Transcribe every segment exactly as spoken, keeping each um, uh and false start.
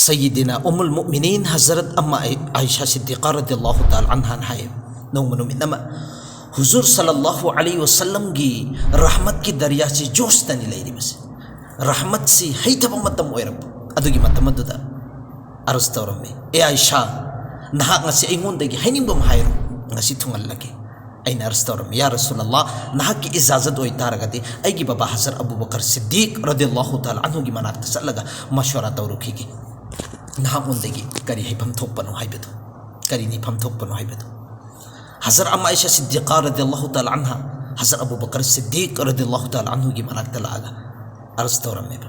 ꯁꯌꯤꯗꯤꯅꯥ ꯎꯝꯃꯨꯜ ꯃꯨꯃꯤꯅꯤꯟ ꯍꯖꯔꯠ ꯑꯝꯃꯥ ꯑꯥꯏ-, ꯑꯥꯏꯁꯥ ꯁꯤꯗꯤꯀꯥ ꯔꯗꯤꯌꯜꯂꯥꯍꯨ ꯇꯥꯂꯥ ꯑꯟꯍꯥꯅ ꯍꯥꯏ, ꯅꯣꯡꯃ ꯅꯨꯃꯤꯠ ꯑꯃ ꯍꯨꯖꯨꯔ ꯁꯜꯂꯜꯂꯥꯍꯨ ꯑꯂꯩꯍꯤ ꯋꯁꯜꯂꯝꯒꯤ ꯔꯍꯃꯠꯀꯤ ꯗꯔꯤꯌꯥꯁꯤ ꯖꯣꯁꯇꯅꯤ ꯂꯩꯔꯤꯕꯁꯦ꯫ ꯔꯍꯃꯠꯁꯤ ꯍꯩꯊꯕ ꯃꯇꯝ ꯑꯣꯏꯔꯛꯄ꯫ ꯑꯗꯨꯒꯤ ꯃꯇꯝ ꯑꯗꯨꯗ ꯑꯔꯖ ꯇꯧꯔꯝꯃꯤ, "ꯑꯦ ꯑꯥꯏꯁꯥ, ꯅꯍꯥꯛ ꯉꯁꯤ ꯑꯩꯉꯣꯟꯗꯒꯤ ꯍꯥꯏꯅꯤꯡꯕ ꯑꯃ ꯍꯥꯏꯔꯣ, ꯉꯁꯤ ꯊꯨꯡꯍꯜꯂꯒꯦ"꯫ ꯑꯩꯅ ꯑꯔꯖ ꯇꯧꯔꯝꯃꯤ, "ꯌꯥ ꯔꯁꯨꯂꯜꯂꯥꯍ, ꯅꯍꯥꯛꯀꯤ ꯏꯖꯥꯖꯠ ꯑꯣꯏꯇꯥꯔꯒꯗꯤ ꯑꯩꯒꯤ ꯕꯕꯥ ꯍꯖꯔꯠ ꯑꯕꯨ ꯕꯀꯔ ꯁꯤꯗꯤꯛ ꯔꯗꯤꯌꯜꯂꯥꯍꯨ ꯇꯥꯂꯥ ꯑꯟꯍꯨꯒꯤ ꯃꯅꯥꯛꯇ ꯆꯠꯂꯒ ꯃꯁꯋꯥꯔꯥ ꯇꯧꯔꯨꯈꯤꯒꯦ꯫ ꯅꯍꯥꯛꯉꯣꯟꯗꯒꯤ ꯀꯔꯤ ꯍꯩꯐꯝ ꯊꯣꯛꯄꯅꯣ ꯍꯥꯏꯕꯗꯨ, ꯀꯔꯤ ꯅꯤꯐꯝ ꯊꯣꯛꯄꯅꯣ ꯍꯥꯏꯕꯗꯨ"꯫ ꯍꯖꯔꯠ ꯑꯝꯃꯥ ꯑꯥꯏꯁꯥ ꯁꯤꯗꯤꯀꯥ ꯔꯗꯤꯌꯜꯂꯥꯍꯨ ꯇꯥꯂꯥ ꯑꯟꯍꯥ ꯍꯖꯔꯠ ꯑꯕꯨ ꯕꯀꯔ ꯁꯤꯗꯤꯛ ꯔꯗꯤꯌꯜꯂꯥꯍꯨ ꯇꯥꯂꯥ ꯑꯟꯍꯨꯒꯤ ꯃꯅꯥꯛꯇ ꯂꯥꯛꯑꯒ ꯑꯔꯖ ꯇꯧꯔꯝꯃꯦꯕ,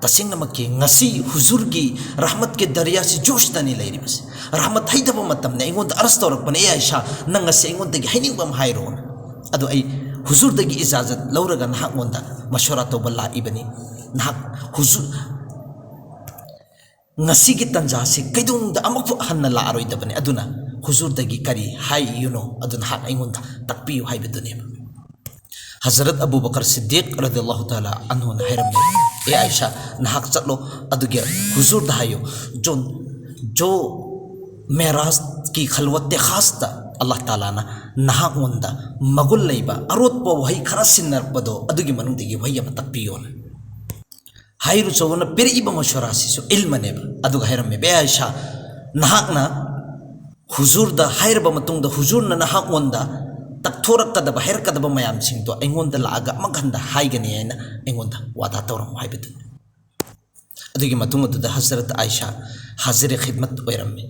"ꯇꯁꯦꯡꯅꯃꯛꯀꯤ ꯉꯁꯤ ꯍꯨꯖꯨꯔꯒꯤ ꯔꯍꯃꯠꯀꯤ ꯗꯔꯤꯌꯥꯁꯤ ꯖꯣꯁꯇꯅꯤ ꯂꯩꯔꯤꯕꯁꯤ꯫ ꯔꯍꯃꯠ ꯍꯩꯊꯕ ꯃꯇꯝꯅꯤ꯫ ꯑꯩꯉꯣꯟꯗ ꯑꯔꯖ ꯇꯧꯔꯛꯄꯅꯦ, 'ꯑꯦ ꯑꯥꯏꯁꯥ, ꯅꯪ ꯉꯁꯤ ꯑꯩꯉꯣꯟꯗꯒꯤ ꯍꯥꯏꯅꯤꯡꯕ ꯑꯃ ꯍꯥꯏꯔꯣꯅ꯫ ꯑꯗꯣ ꯑꯩ ꯍꯨꯖꯨꯔꯗꯒꯤ ꯏꯖꯥꯖꯠ ꯂꯧꯔꯒ ꯅꯍꯥꯛꯉꯣꯟꯗ ꯃꯁꯋꯥꯔꯥ ꯇꯧꯕ ꯂꯥꯛꯏꯕꯅꯤ꯫ ꯅꯍꯥꯛ ꯍꯨꯖꯨꯔ, ꯉꯁꯤꯒꯤ ꯇꯟꯖꯥꯁꯤ ꯀꯩꯗꯧꯅꯨꯡꯗ ꯑꯃꯨꯛꯐꯥꯎ ꯍꯟꯅ ꯂꯥꯛꯑꯔꯣꯏꯗꯕꯅꯤ꯫ ꯑꯗꯨꯅ ꯍꯨꯖꯨꯔꯗꯒꯤ ꯀꯔꯤ ꯍꯥꯏꯌꯨꯅꯣ, ꯑꯗꯨ ꯅꯍꯥꯛ ꯑꯩꯉꯣꯟꯗ ꯇꯥꯛꯄꯤꯌꯨ" ꯍꯥꯏꯕꯗꯨꯅꯦꯕ꯫ ꯍꯖꯔꯠ ꯑꯕꯨ ꯕꯀꯔ ꯁꯤꯗꯤꯛ ꯔꯗꯤꯌꯜꯂꯥꯍꯨ ꯇꯥꯂꯥ ꯑꯟꯍꯨꯅ ꯍꯥꯏꯔꯝꯃꯤ, "ꯑꯦ ꯑꯥꯏꯁꯥ, ꯅꯍꯥꯛ ꯆꯠꯂꯣ, ꯑꯗꯨꯒ ꯍꯨꯖꯨꯔꯗ ꯍꯥꯏꯌꯨ, ꯖꯣꯟ, ꯖꯣ ꯃꯦꯔꯥꯖꯀꯤ ꯈꯜꯋꯠꯇꯦ ꯈꯥꯁꯇ ꯑꯜꯂꯥꯍ ꯇꯥꯂꯥꯅ ꯅꯍꯥꯛꯉꯣꯟꯗ ꯃꯒꯨꯟ ꯂꯩꯕ ꯑꯔꯣꯠꯄ ꯋꯥꯍꯩ ꯈꯔ ꯁꯤꯟꯅꯔꯛꯄꯗꯣ, ꯑꯗꯨꯒꯤ ꯃꯅꯨꯡꯗꯒꯤ ꯋꯥꯍꯩ ꯑꯃ ꯇꯥꯛꯄꯤꯌꯣꯅ"꯫ ꯍꯥꯏꯔꯨ ꯆꯧꯕꯅ ꯄꯤꯔꯛꯏꯕ ꯃꯁꯋꯥꯔꯥꯁꯤꯁꯨ ꯏꯜꯃꯅꯦꯕ꯫ ꯑꯗꯨꯒ ꯍꯥꯏꯔꯝꯃꯦꯕ, "ꯑꯦ ꯑꯥꯏꯁꯥ, ꯅꯍꯥꯛꯅ ꯍꯨꯖꯨꯔꯗ ꯍꯥꯏꯔꯕ ꯃꯇꯨꯡꯗ ꯍꯨꯖꯨꯔꯅ ꯅꯍꯥꯛꯉꯣꯟꯗ ꯇꯛꯊꯣꯔꯛꯀꯗꯕ, ꯍꯥꯏꯔꯛꯀꯗꯕ ꯃꯌꯥꯝꯁꯤꯡꯗꯣ ꯑꯩꯉꯣꯟꯗ ꯂꯥꯛꯑꯒ ꯑꯃꯨꯛ ꯍꯟꯗ ꯍꯥꯏꯒꯅꯤ ꯍꯥꯏꯅ ꯑꯩꯉꯣꯟꯗ ꯋꯥꯗꯥ ꯇꯧꯔꯝꯃꯨ" ꯍꯥꯏꯕꯗꯨꯅꯤ꯫ ꯑꯗꯨꯒꯤ ꯃꯇꯨꯡ ꯑꯗꯨꯗ ꯍꯖꯔꯠ ꯑꯥꯏꯁꯥ ꯍꯥꯖꯤꯔꯦ ꯈꯤꯗꯃꯠ ꯑꯣꯏꯔꯝꯃꯤ꯫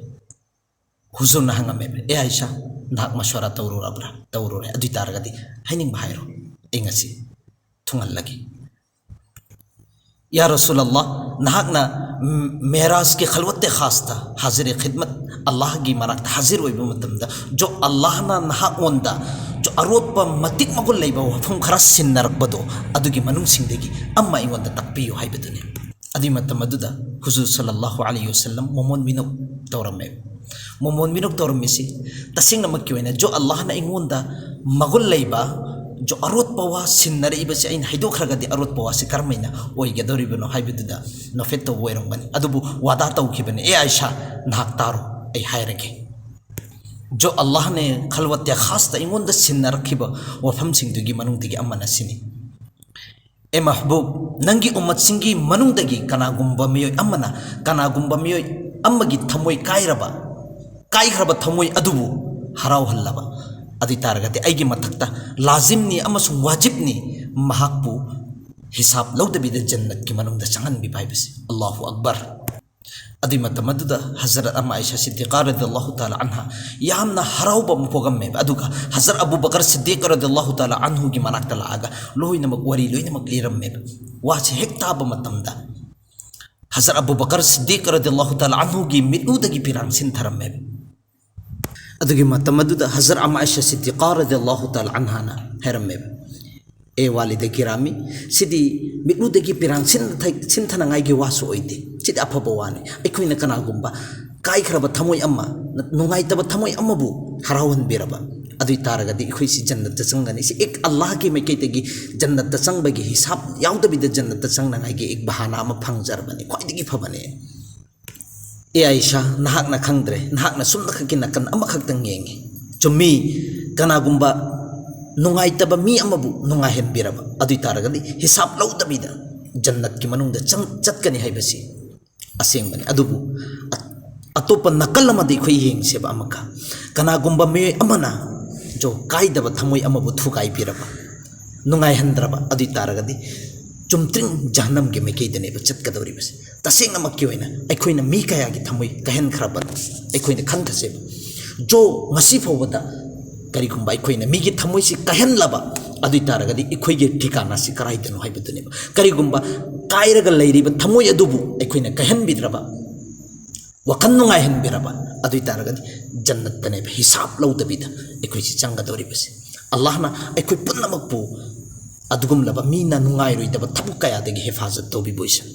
ꯍꯨꯖꯨꯔꯅ ꯍꯪꯉꯝꯃꯦꯕ, "ꯑꯦ ꯑꯥꯏꯁꯥ, ꯅꯍꯥꯛ ꯃꯁꯋꯥꯔꯥ ꯇꯧꯔꯨꯔꯕ꯭ꯔꯥ? ꯇꯧꯔꯨꯔꯦ꯫ ꯑꯗꯨ ꯑꯣꯏ ꯇꯥꯔꯒꯗꯤ ꯍꯥꯏꯅꯤꯡꯕ ꯍꯥꯏꯔꯣ, ꯑꯩ ꯉꯁꯤ ꯊꯨꯡꯍꯜꯂꯒꯦ"꯫ "ꯌꯥ ꯔꯁꯨꯂꯜꯂꯥꯍ, ꯅꯍꯥꯛꯅ, ꯎꯝ, ꯃꯦꯔꯥꯖꯀꯤ ꯈꯜꯋꯠꯇꯦ ꯈꯥꯁꯇ ꯍꯥꯖꯤꯔꯦ ꯈꯤꯗꯃꯠ, ꯑꯜꯂꯥꯍꯒꯤ ꯃꯅꯥꯛꯇ ꯍꯥꯖꯤꯔ ꯑꯣꯏꯕ ꯃꯇꯝꯗ, ꯖꯣ ꯑꯜꯂꯥꯍꯅ ꯅꯍꯥꯛꯉꯣꯟꯗ ꯖꯣ ꯑꯔꯣꯠꯄ ꯃꯇꯤꯛ ꯃꯒꯨꯟ ꯂꯩꯕ ꯋꯥꯐꯝ ꯈꯔ ꯁꯤꯟꯅꯔꯛꯄꯗꯣ, ꯑꯗꯨꯒꯤ ꯃꯅꯨꯡꯁꯤꯡꯗꯒꯤ ꯑꯃ ꯑꯩꯉꯣꯟꯗ ꯇꯥꯛꯄꯤꯌꯨ" ꯍꯥꯏꯕꯗꯨꯅꯤ꯫ ꯑꯗꯨꯒꯤ ꯃꯇꯝ ꯑꯗꯨꯗ ꯍꯨꯖꯨꯔ ꯁꯜꯂꯜꯂꯥꯍꯨ ꯑꯂꯩꯍꯤ ꯋꯁꯜꯂꯝ ꯃꯣꯃꯣꯟ ꯃꯤꯅꯣꯛ ꯇꯧꯔꯝꯃꯦ꯫ ꯃꯣꯃꯣꯟ ꯃꯤꯅꯣꯛ ꯇꯧꯔꯝꯃꯤꯁꯤ ꯇꯁꯦꯡꯅꯃꯛꯀꯤ ꯑꯣꯏꯅ ꯖꯣ ꯑꯜꯂꯥꯍꯅ ꯑꯩꯉꯣꯟꯗ ꯃꯒꯨꯟ ꯂꯩꯕ ꯖꯣ, ꯑꯔꯣꯠꯄ ꯋꯥ ꯁꯤꯟꯅꯔꯛꯏꯕꯁꯦ ꯑꯩꯅ ꯍꯥꯏꯗꯣꯛꯈ꯭ꯔꯒꯗꯤ ꯑꯔꯣꯠꯄ ꯋꯥꯁꯤ ꯀꯔꯝꯍꯥꯏꯅ ꯑꯣꯏꯒꯗꯧꯔꯤꯕꯅꯣ ꯍꯥꯏꯕꯗꯨꯗ ꯅꯣꯐꯦꯠ ꯇꯧꯕ ꯑꯣꯏꯔꯝꯒꯅꯤ꯫ ꯑꯗꯨꯕꯨ ꯋꯥꯗꯥ ꯇꯧꯈꯤꯕꯅꯤ, "ꯑꯦ ꯑꯥꯏꯁꯥ, ꯅꯍꯥꯛ ꯇꯥꯔꯣ, ꯑꯩ ꯍꯥꯏꯔꯒꯦ"꯫ ꯖꯣ, ꯑꯜꯂꯥꯍꯅꯦ ꯈꯜꯋꯠꯇꯦ ꯈꯥꯁꯇ ꯑꯩꯉꯣꯟꯗ ꯁꯤꯟꯅꯔꯛꯈꯤꯕ ꯋꯥꯐꯝꯁꯤꯡꯗꯨꯒꯤ ꯃꯅꯨꯡꯗꯒꯤ ꯑꯃꯅ ꯁꯤꯅꯤ, "ꯑꯦ ꯃꯍꯕꯨꯕ, ꯅꯪꯒꯤ ꯎꯝꯃꯠꯁꯤꯡꯒꯤ ꯃꯅꯨꯡꯗꯒꯤ ꯀꯅꯥꯒꯨꯝꯕ ꯃꯤꯑꯣꯏ ꯑꯃꯅ ꯀꯅꯥꯒꯨꯝꯕ ꯃꯤꯑꯣꯏ ꯑꯃꯒꯤ ꯊꯃꯣꯏ ꯀꯥꯏꯔꯕ, ꯀꯥꯏꯈ꯭ꯔꯕ ꯊꯃꯣꯏ ꯑꯗꯨꯕꯨ ꯍꯔꯥꯎꯍꯜꯂꯕ, ꯑꯗꯨ ꯑꯣꯏ ꯇꯥꯔꯒꯗꯤ ꯑꯩꯒꯤ ꯃꯊꯛꯇ ꯂꯥꯖꯤꯝꯅꯤ ꯑꯃꯁꯨꯡ ꯋꯥꯖꯤꯕꯅꯤ ꯃꯍꯥꯛꯄꯨ ꯍꯤꯁꯥꯕ ꯂꯧꯗꯕꯤꯗ ꯖꯟꯅꯠꯀꯤ ꯃꯅꯨꯡꯗ ꯆꯪꯍꯟꯕꯤꯕ" ꯍꯥꯏꯕꯁꯤ꯫ ꯑꯜꯂꯥꯍꯨ ꯑꯛꯕꯔ꯫ ꯑꯗꯨꯏ ꯃꯇꯝ ꯑꯗꯨꯗ ꯍꯖꯔꯠ ꯑꯃ ꯑꯥꯏꯁꯥ ꯁꯤꯗꯤꯀꯥ ꯔꯗꯤꯌꯜꯂꯥꯍꯨ ꯇꯥꯂꯥ ꯑꯟꯍꯥ ꯌꯥꯝꯅ ꯍꯔꯥꯎꯕ ꯑꯃ ꯄꯣꯛꯑꯝꯃꯦꯕ꯫ ꯑꯗꯨꯒ ꯍꯖꯔꯠ ꯑꯕꯨ ꯕꯀꯔ ꯁꯤꯗꯤꯛ ꯔꯗꯤꯌꯜꯂꯥꯍꯨ ꯇꯥꯂꯥ ꯑꯟꯍꯨꯒꯤ ꯃꯅꯥꯛꯇ ꯂꯥꯛꯑꯒ ꯂꯣꯏꯅꯃꯛ ꯋꯥꯔꯤ ꯂꯣꯏꯅꯃꯛ ꯂꯤꯔꯝꯃꯦꯕ꯫ ꯋꯥꯁꯦ ꯍꯦꯛ ꯇꯥꯕ ꯃꯇꯝꯗ ꯍꯖꯔꯠ ꯑꯕꯨ ꯕꯀꯔ ꯁꯤꯗꯤꯛ ꯔꯗꯤꯌꯜꯂꯥꯍꯨ ꯇꯥꯂꯥ ꯑꯟꯍꯨꯒꯤ ꯃꯤꯠꯂꯨꯗꯒꯤ ꯄꯤꯔꯥꯡ ꯁꯤꯟꯊꯔꯝꯃꯦꯕ꯫ ꯑꯗꯨꯒꯤ ꯃꯇꯝ ꯑꯗꯨꯗ ꯍꯖꯔꯠ ꯑꯃ ꯑꯥꯏꯁꯥ ꯁꯤꯗꯤꯀꯥ ꯔꯗꯤꯌꯜꯂꯥꯍꯨ ꯇꯥꯂꯥ ꯑꯟꯍꯥꯅ ꯍꯥꯏꯔꯝꯃꯦꯕ, "ꯑꯦ ꯋꯥꯂꯤꯗ ꯀꯤꯔꯥꯃꯤ, ꯁꯤꯗꯤ ꯃꯤꯠꯂꯨꯗꯒꯤ ꯄꯤꯔꯥꯡ ꯁꯤꯟ-, ꯁꯤꯟꯊꯅꯉꯥꯏꯒꯤ ꯋꯥꯁꯨ ꯑꯣꯏꯗꯦ꯫ ꯁꯤꯗꯤ ꯑꯐꯕ ꯋꯥꯅꯤ꯫ ꯑꯩꯈꯣꯏꯅ ꯀꯅꯥꯒꯨꯝꯕ ꯀꯥꯏꯈ꯭ꯔꯕ ꯊꯃꯣꯏ ꯑꯃ, ꯅꯨꯡꯉꯥꯏꯇꯕ ꯊꯃꯣꯏ ꯑꯃꯕꯨ ꯍꯔꯥꯎꯍꯟꯕꯤꯔꯕ, ꯑꯗꯨ ꯑꯣꯏ ꯇꯥꯔꯒꯗꯤ ꯑꯩꯈꯣꯏꯁꯤ ꯖꯟꯅꯠꯇ ꯆꯪꯒꯅꯤ꯫ ꯁꯤ ꯑꯦꯛ ꯑꯜꯂꯥꯍꯒꯤ ꯃꯥꯏꯀꯩꯗꯒꯤ ꯖꯟꯅꯠꯇ ꯆꯪꯕꯒꯤ ꯍꯤꯁꯥꯕ ꯌꯥꯎꯗꯕꯤꯗ ꯖꯟꯅꯠꯇ ꯆꯪꯅꯉꯥꯏꯒꯤ ꯑꯦꯛ ꯕꯍꯥꯅꯥ ꯑꯃ ꯐꯪꯖꯔꯕꯅꯤ, ꯈ꯭ꯋꯥꯏꯗꯒꯤ ꯐꯕꯅꯤ꯫ ꯑꯦ ꯑꯥꯏꯁꯥ, ꯅꯍꯥꯛꯅ ꯈꯪꯗ꯭ꯔꯦ, ꯅꯍꯥꯛꯅ ꯁꯨꯝꯅꯈꯛꯀꯤ ꯅꯥꯀꯟ ꯑꯃꯈꯛꯇꯪ ꯌꯦꯡꯉꯤ꯫ ꯆꯨꯝꯃꯤ, ꯀꯅꯥꯒꯨꯝꯕ ꯅꯨꯡꯉꯥꯏꯇꯕ ꯃꯤ ꯑꯃꯕꯨ ꯅꯨꯡꯉꯥꯏꯍꯟꯕꯤꯔꯕ, ꯑꯗꯨ ꯑꯣꯏ ꯇꯥꯔꯒꯗꯤ ꯍꯤꯁꯥꯕ ꯂꯧꯗꯕꯤꯗ ꯖꯟꯅꯠꯀꯤ ꯃꯅꯨꯡꯗ ꯆꯪ-, ꯆꯠꯀꯅꯤ ꯍꯥꯏꯕꯁꯤ ꯑꯁꯦꯡꯕꯅꯤ꯫ ꯑꯗꯨꯕꯨ ꯑ-, ꯑꯇꯣꯞꯄ ꯅꯥꯀꯜ ꯑꯃꯗ ꯑꯩꯈꯣꯏ ꯌꯦꯡꯁꯦꯕ ꯑꯃꯨꯛꯀ꯫ ꯀꯅꯥꯒꯨꯝꯕ ꯃꯤꯑꯣꯏ ꯑꯃꯅ ꯖꯣ ꯀꯥꯏꯗꯕ ꯊꯃꯣꯏ ꯑꯃꯕꯨ ꯊꯨꯒꯥꯏꯕꯤꯔꯕ, ꯅꯨꯡꯉꯥꯏꯍꯟꯗ꯭ꯔꯕ, ꯑꯗꯨ ꯑꯣꯏ ꯇꯥꯔꯒꯗꯤ ꯆꯨꯝꯇ꯭ꯔꯤꯡ ꯖꯍꯟꯅꯝꯒꯤ ꯃꯥꯏꯀꯩꯗꯅꯦꯕ ꯆꯠꯀꯗꯧꯔꯤꯕꯁꯦ꯫ ꯇꯁꯦꯡꯅꯃꯛꯀꯤ ꯑꯣꯏꯅ ꯑꯩꯈꯣꯏꯅ ꯃꯤ ꯀꯌꯥꯒꯤ ꯊꯃꯣꯏ ꯀꯥꯏꯍꯟꯈ꯭ꯔꯕꯅꯣ? ꯑꯩꯈꯣꯏꯅ ꯈꯟꯊꯁꯦꯕ꯫ ꯖꯣ, ꯉꯁꯤ ꯐꯥꯎꯕꯗ ꯀꯔꯤꯒꯨꯝꯕ ꯑꯩꯈꯣꯏꯅ ꯃꯤꯒꯤ ꯊꯃꯣꯏꯁꯤ ꯀꯥꯏꯍꯜꯂꯕ, ꯑꯗꯨ ꯑꯣꯏ ꯇꯥꯔꯒꯗꯤ ꯑꯩꯈꯣꯏꯒꯤ ꯊꯤꯀꯥꯅꯥꯁꯤ ꯀꯗꯥꯏꯗꯅꯣ ꯍꯥꯏꯕꯗꯨꯅꯦꯕ꯫ ꯀꯔꯤꯒꯨꯝꯕ ꯀꯥꯏꯔꯒ ꯂꯩꯔꯤꯕ ꯊꯃꯣꯏ ꯑꯗꯨꯕꯨ ꯑꯩꯈꯣꯏꯅ ꯀꯥꯏꯍꯟꯕꯤꯗ꯭ꯔꯕ, ꯋꯥꯈꯜ ꯅꯨꯡꯉꯥꯏꯍꯟꯕꯤꯔꯕ, ꯑꯗꯨ ꯑꯣꯏ ꯇꯥꯔꯒꯗꯤ ꯖꯟꯅꯠꯇꯅꯦꯕ ꯍꯤꯁꯥꯕ ꯂꯧꯗꯕꯤꯗ ꯑꯩꯈꯣꯏꯁꯤ ꯆꯪꯒꯗꯧꯔꯤꯕꯁꯦ꯫ ꯑꯜꯂꯥꯍꯅ ꯑꯩꯈꯣꯏ ꯄꯨꯝꯅꯃꯛꯄꯨ ꯑꯗꯨꯒꯨꯝꯂꯕ ꯃꯤꯅ ꯅꯨꯡꯉꯥꯏꯔꯣꯏꯗꯕ ꯊꯕꯛ ꯀꯌꯥꯗꯒꯤ ꯍꯤꯐꯥꯖꯠ ꯇꯧꯕꯤꯕ ꯑꯣꯏꯁꯅꯨ꯫